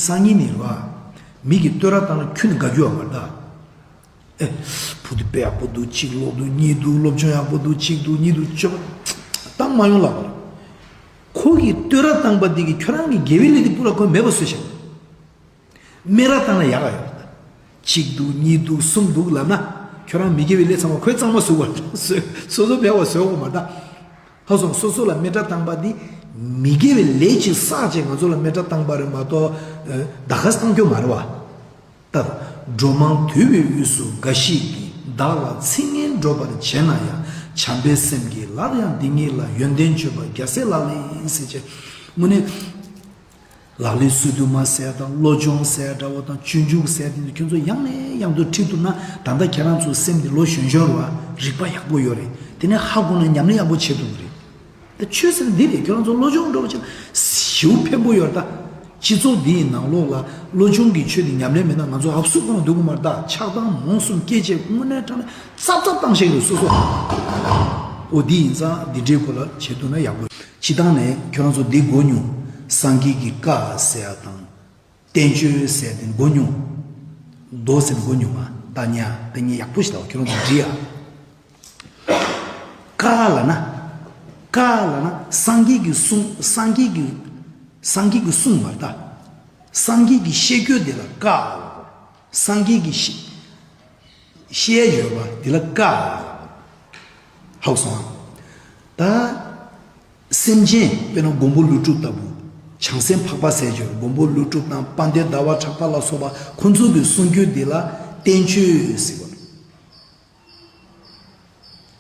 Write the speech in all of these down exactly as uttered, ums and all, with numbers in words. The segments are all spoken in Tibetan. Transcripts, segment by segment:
སང་ཉིན་ནི་རེད་བ། མི་གིས་བསྟོད་ར་བཏང་ན་ཁྱོན་ནས་དགའ་རྒྱུ་ཡོད་མ་རེད་ད། ཨེ། བུ་དེ་དཔེ་ཡག་པོ་འདུག་གཅིག་ཀློག་འདུག་གཉིས་འདུག་སློབ་སྦྱོང་ཡག་པོ་འདུག་གཅིག་འདུག་གཉིས་འདུག་སྤྱོད་པ་བཏང་མ་ཡོང་ལབ་པ་རེད། ཁོ་གིས་བསྟོད་ར་བཏང་པ་འདི་གིས་ཁྱོད་རང་གི་དགེ་བའི་ལས་དེ་སྤུ་ར་ཁོས་མེད་པ་བཟོས་ཤག་སྨད་ར་བཏང་ན་ཡག་ག་ཡོད་རེད་ད། གཅིག་འདུག་གཉིས་འདུག་གསུམ་འདུག་ལབ་ན། ཁྱོད་རང་མི་དགེ་བའི་ལས་ཚང་མ་ཁོས་གཙང་མ་བཟོ་དགོས་རེད། སོ་སོ་མེད་པ་བཟོ་དགོས་མ་རེད་ད། ཧ་སོང་། སོ་སོ་ལ་སྨད་ར་བཏང་པ་འདི་མི་དགེ་བའི་ལས་ཅིག་བསགས་བྱས་ང་ཚོ་ལ་སྨད་ར་བཏང་པ་རེད་མ་གཏོགས། ད་ག་སེ་བཏང་རྒྱུ་མ་རེད་བ། ལྟར། འགྲོ་མང་དུལ་བའི་དབུས་སུ་འགའ་ཞིག་གིས། བདག་ལ་ཚིག་ངན་སྒྲོག་པར་བྱེད་ན་ཡང་། བྱམས་པའི་སེམས་ཀྱིས་སླར་ཡང་འདི་ཉིད་ལ། ཡོན་ཏན་བརྗོད་པ་རྒྱལ་སྲས་ལག་ལེན་ཡིན། ཟེར་བྱས། དངོས་གནས། ལག་ལེན་སོ་བདུན་མ་ཟེར་ཡ་དང་བློ་སྦྱོང་ཟེར་ཡ་འདྲ་བོ་དང་སྤྱོད་འཇུག་ཟེར་ཡ་དེ་ཚོ་ཁྱོད་ཚོ་ཡང་ནས་ཡང་དུ་ཁྲིད་ཐུབ་ན། ད་ལྟ་ཁྱེད་རང་ཚོའི་སེམས་དེ་ལོ་གཞོན་གཞོན་རེད་བ། རིག་པ་ཡག་པོ་ཡོད་རེད། དེ་ནས་ཧ་གོ་ན་ཉམས་ལེན་ཡག་པོ་བྱེད་ཐུབ་ཀྱི་རེད། ད་ཆོས་ཟེར་ན་འདི་རེད། ཁྱོད་རང་ཚོ་བློ་སྦྱོང་འགྲོ་བ་ཆེ་ཞེ་པོ་ཕན་པོ་ཡོད་རེད་ད། སྤྱི་ཚོགས་འདི་ཡི་ནང་ལོགས་ལ་བློ་སྦྱོང་གི་ཆོས་འདི་ཉམས་ལེན་མེད་ན་ང་ཚོ་ཨབ་སུ་གང་འདུག་གི་མ་རེད་ད། ཆགས་སྡང་རྨོངས་གསུམ་སྐྱེ་བྱེད་དངོས་གནས་དྲང་གནས་ཙབ་ཙབ་བཏང་ཤེས་རེད་སོ་སོ། འོ་འདི་ཡིན་ཙང་འདི་འདྲའི་སྐོར་ལ་བྱེད་ཐུབ་ན་ཡག་པོ། སྤྱི་བཏང་ནས་ཁྱོད་རང་ཚོ་འདི་གོ་མྱོང་། སངས་རྒྱས་ཀྱི་བཀའ་ཟེར་ཡ་དང་། བསྟན་བཅོས་ཟེར་དེ་གོ་མྱོང་། མདོ་ཟེར་གོ་མྱོང་ང་། ད་ཉ་ད་ཉ་ཡག་པོ་ཞིག་ལ་ཁྱོད་རང་ཚོ་འབྲི་ཡ། བཀའ་ལབ་ན། བཀའ་ལབ་ན་སངས་རྒྱས་ཀྱི་གསུང་། སངས་རྒྱས་ཀྱི། སངས་རྒྱས་ཀྱི་གསུང་མ་རེད་ད། སངས་རྒྱས་ཀྱི་བཤད་རྒྱུ་དེ་ལ་བཀའ་ལབ། སངས་རྒྱས་ཀྱི་བཤད་བཤད་ཡོད་པ་དེ་ལ་བཀའ་ལབ། ཧ་གོ་སོང་ཨ། ད། སེམས་ཅན་དཔེར་ན་མགོན་པོ་ཀླུ་སྒྲུབ་ལྟ་བུ། བྱང་སེམས་འཕགས་པ་ཟེར་གྱི་ཡོད་རེད། མགོན་པོ་ཀླུ་སྒྲུབ་དང་དཔལ་ལྡན་ཟླ་བ་གྲགས་པ་ལ་སོགས་པ་ཁོང་ཚོ་གི་གསུང་རྒྱུན་འདི་ལ་བསྟན་བཅོས་ཟེར་བ་རེད།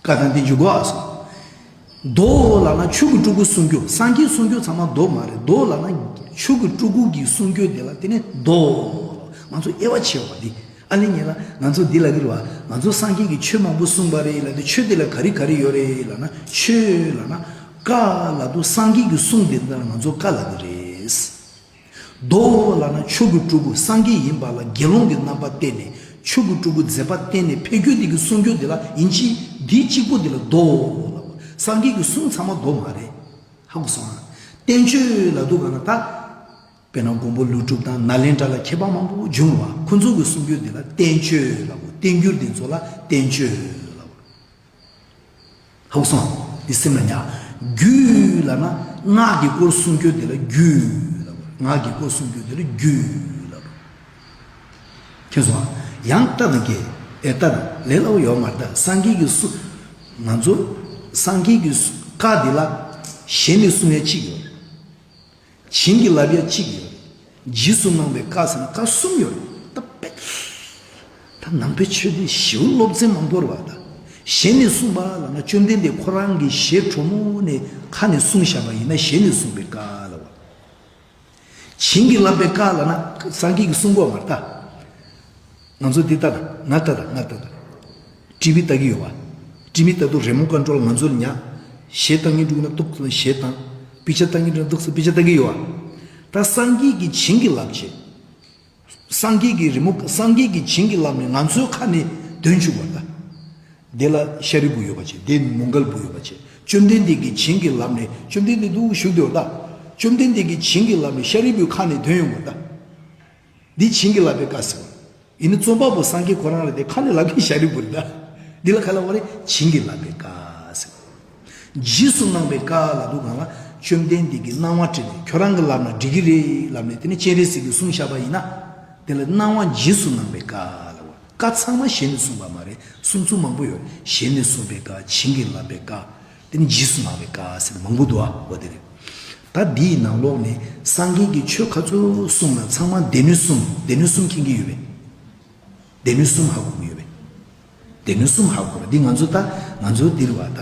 བཀའ་དང་བསྟན་བཅོས་གོ་ཨ་སོང་། མདོ་ལབ་ན་ཆོས་ཀྱི་སྤྲུལ་སྐུ་གསུང་རྒྱུན། སངས་རྒྱས་གསུང་རྒྱུན་ཚང་མ་མདོ་མ་རེད། མདོ་ལབ་ན་ཆོས་ཀྱི་སྤྲུལ་སྐུ་གི་གསུང་རྒྱུན་འདི་ལ་དེ་ནི་མདོ། ང་ཚོ་དབྱེ་བ་ཕྱེ་བ་འདི། ཨ་ལེ་ཉེ་ལ་ང་ཚོ་འདི་ལ་གི་རེད་བ། ང་ཚོ་སངས་རྒྱས་ཀྱིས་ཆོས་མང་པོ་གསུངས་པ་རེད་ལབ་དུས་ཆོས་འདི་ལ་ག་རེ་ག་རེ་ཡོད་རེད་ལབ་ན། ཆོས་ལབ་ན་བཀའ་ལབ་དུས་སངས་རྒྱས་ཀྱི་གསུང་འདི་ལ་ང་ཚོ་བཀའ་ལབ་ཀྱི་རེད། མདོ་ལབ་ན་ཆོས་ཀྱི་སྤྲུལ་སྐུ་སངས་རྒྱས་ཡིན་པ་ལ་དགེ་སློང་གི་རྣམ་པ་བསྟན་ནས་ཆོས་ཀྱི་སྤྲུལ་སྐུ་མཛད་པ་བསྟན་ནས་ཕེབས་རྒྱུ་འདི་གི་གསུང་རྒྱུན་འདི་ལ་ཡིན་གཅིག་འདི་གཅིག་པོ་འདི་ལ་མདོ་ལབ། སངས་རྒྱས་ཀྱི་གསུང་ཚང་མ་མདོ་མ་རེད། ཧ་གོ་སོང་ཨ། བསྟན་བཅོས་ལབ་དུས་ག་ན་ད། དཔེར་ན་མགོན་པོ་ཀླུ་སྒྲུབ་དང་ནཱ་ལེནྡྲ་ལ་མཁས་པ་མང་པོ་བྱུང་བ། ཁོ་ཚོ་གི་གསུང་རྒྱུན་འདི་ལ་བསྟན་བཅོས་ལབ་གོ། བསྟན་འགྱུར་འདི་ཚོ་ལ་བསྟན་བཅོས་ལབ་གོ། ཧ་གོ་སོང་། འདི་སེམས་ལ་ཉར། རྒྱུད་ལབ་ན་སྔགས་ཀྱི་སྐོར་གསུང་རྒྱུན་འདི་ལ་རྒྱུད་ལབ་གོ། སྔགས་ཀྱི་སྐོར་གསུང་རྒྱུན་འདི་ལ་རྒྱུད་ལབ་གོ། མཁྱེན་སོང་ཨ། ཡང་ལྟ་དང་གེ། ཨེ་ལྟ་དང་ལས་སླ་བོ་ཡོད་མ་རེད་ད། སངས་རྒྱས་ཀྱི་གསུང་། ང་ཚོ་སངས་རྒྱས་ཀྱི་བཀའ་འདི་ལ་ཞལ་ནས་གསུང་ཡ་གཅིག་ཡོད་རེད། བྱིན་གྱིས་བརླབས་ཡ་གཅིག་ཡོད་རེད། རྗེས་སུ་གནང་བའི་བཀའ་ཟེར་ན་བཀའ་གསུམ་ཡོད་རེད། ད་དཔེ། ད་ནང་པའི་ཆོས་འདི་ཞེ་པོ་སློབ་ཚན་མང་པོ་རེད་བ་ད། ཞལ་ནས་གསུངས་པ་ལབ་ན་བཅོམ་ལྡན་འདས་ཁོ་རང་གི་ཞལ་དྲོ་མོ་ནས་ཁ་ནས་གསུངས་བཞག་པ་ཡིན་ན་ཞལ་ནས་གསུངས་པའི་བཀའ་ལབ་བ། བྱིན་གྱིས་བརླབས་པའི་བཀའ་ལབ་ན་སངས་རྒྱས་ཀྱིས་གསུང་གོ་མ་རེད་ད། ང་ཚོ་འདི་ལྟ་དང་ང་ལྟ་དང་ང་ལྟ་དང་། ཊི་བི་ལྟ་གི་ཡོད་བ། ཊི་བི་ལྟ་དུས་རི་མོ་ཀོན་ཊོལ་ང་ཚོར་ཉག་གཞས་བཏང་གི་འདུག་ན་ཏོག་ཙམ་གཞས་བཏང་། པི་ཅར་བཏང་གི་འདུག་ན་ཏོག་ཙམ་པི་ཅར་བཏང་གི་ཡོད་བ། ད་སངས་རྒྱས་ཀྱིས་བྱིན་གྱིས་བརླབས་བྱས། སངས་རྒྱས་ཀྱིས་རི་མོ་སངས་རྒྱས་ཀྱིས་བྱིན་གྱིས་བརླབས་ནས་ང་ཚོའི་ཁ་ནས་འདོན་བཅུག་པ་ད། དེ་ལ་ཤཱ་རིའི་བུ་ཡོད་པ་བྱས། དེ་མོའུ་འགལ་བུ་ཡོད་པ་བྱས། བཅོམ་ལྡན་འདས་ཀྱིས་བྱིན་གྱིས་བརླབས་ནས་བཅོམ་ལྡན་འདས་འདུག་བཞུགས་བསྡད་པ་ད། བཅོམ་ལྡན་འདས་ཀྱིས་བྱིན་གྱིས་བརླབས་ནས་ཤཱ་རིའི་བུའི་ཁ་ནས་འདོན་ཡོང་བ་ད། འདི་བྱིན་གྱིས་བརླབས་པའི་བཀའ་ཟེར་བ། ཡིན་ནི་རྩོམ་པ་པོ་སངས་རྒྱས་ཁོ་རང་རེད་དེ་ཁ་ནས་ལབ་མཁན་ཤཱ་རིའི་བུ་རེད་ད། འདི་ལ་ག་ལབ་པ་རེད། བྱིན་གྱིས་བརླབས་པའི་བཀའ་ཟེར། རྗེས་སུ་གནང་བའི་བཀའ་ལབ་དུས་གང་ལ་བཅོམ་ལྡན་འདས་ཀྱིས་གནང་བ་བྲིས་ནས་ཁྱོད་རང་གིས་ལབ་ན་འགྲིག་གི་རེད་ལབ་ནས་དེ་ནས་སྤྱན་རས་གཟིགས་ཀྱིས་གསུངས་བཞག་པ་ཡིན་ན། དེ་ལ་གནང་བ་རྗེས་སུ་གནང་བའི་བཀའ་ལབ་པ། བཀའ་ཚང་མ་ཞལ་ནས་གསུངས་པ་མ་རེད། གསུང་ཚུལ་མང་པོ་ཡོད། ཞལ་ནས་གསུངས་པའི་བཀའ། བྱིན་གྱིས་བརླབས་པའི་བཀའ། དེ་ནས་རྗེས་སུ་གནང་བའི་བཀའ་ཟེར་མང་པོ་འདུག་ཨ། འོ་དེ་རེད། ད་འདིའི་ནང་ལོགས་ནས་སངས་རྒྱས་ཀྱིས་ཆོས་ག་ཚོད་གསུངས་ན་ཚང་མ་སྡེ་སྣོད་གསུམ། སྡེ་སྣོད་གསུམ་མཁྱེན་གྱི་ཡོད་པས། སྡེ་སྣོད་གསུམ་ཧ་གོ་གི་ཡོད་པས། སྡེ་སྣོད་གསུམ་ཧ་གོ་ར། འདི་ང་ཚོ་ད་ང་ཚོ་འདིར་བ་ད།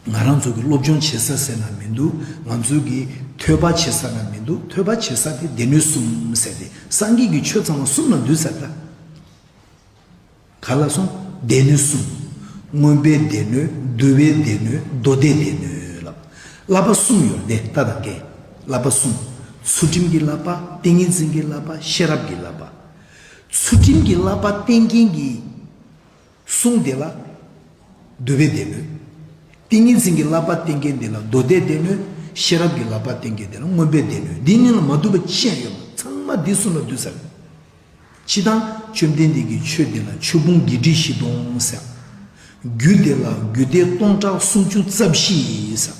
ང་རང་ཚོ་གི་སློབ་སྦྱོང་བྱེད་ས་ཟེར་ན་མི་འདུག་ང་ཚོ་གི་ཐོས་པ་བྱེད་ས་ན་མི་འདུག་ཐོས་པ་བྱེད་ས་དེ་སྡེ་སྣོད་གསུམ་ཟེར་ཏེ་སངས་རྒྱས་ཀྱི་ཆོས་ཚང་མ་གསུམ་ལ་འདུས་ཟེར་ད། ག་ལ་སོང་། སྡེ་སྣོད་གསུམ། མངོན་པའི་སྡེ་སྣོད། འདུལ་བའི་སྡེ་སྣོད། མདོ་སྡེའི་སྡེ་སྣོད་ལབ། བསླབ་པ་གསུམ་ཡོད་དེ་ལྟ་དང་གས། བསླབ་པ་གསུམ། ཚུལ་ཁྲིམས་ཀྱི་བསླབ་པ། ཏིང་ངེ་འཛིན་གྱི་བསླབ་པ། ཤེས་རབ་ཀྱི་བསླབ་པ། ཚུལ་ཁྲིམས་ཀྱི་བསླབ་པ་བསྟེན་མཁན་གྱི་གསུང་དེ་ལ་འདུལ་བའི་སྡེ་སྣོད། ཏིང་ངེ་འཛིན་གྱི་བསླབ་པ་བསྟེན་མཁན་དེ་ལ་མདོ་སྡེའི་སྡེ་སྣོད། ཤེས་རབ་ཀྱི་བསླབ་པ་བསྟེན་མཁན་དེ་ལ་མངོན་པའི་སྡེ་སྣོད། འདི་གཉིས་ལ་མ་འདུས་པ་ཅི་ཡང་ཡོད་མ། ཚང་མ་ ད་འདི་གསུམ་ལ་འདུས་ཟེར། སྤྱིར་བཏང་བཅོམ་ལྡན་འདས་ཀྱི་ཆོས་འདི་ལ་ཆོས་ཕུང་བརྒྱད་ཁྲི་བཞི་སྟོང་ཟེར། རྒྱུད་སྡེ་ལ་རྒྱུད་སྡེ་སྟོང་ཕྲག་སུམ་ཅུ་རྩ་བཞི་ཟེར།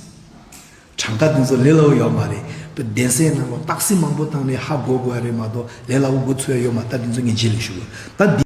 གྲངས་ཀ་འདི་ཚོ་ལས་སླ་བོ་ཡོད་མ་རེད། གདན་སའི་ནང་ལ་རྟགས་གསལ་མང་པོ་བཏང་ནས་ཧ་གོ་དགོས་ཡ་རེད་མ་གཏོགས་ལས་སླ་བོ་གོ་ཚོད་ཡ་ཡོད་མ་རེད། ད་འདི་ཚོ་ངས་རྗེས་ལ་ཞུ་དགོས། ད་འདི།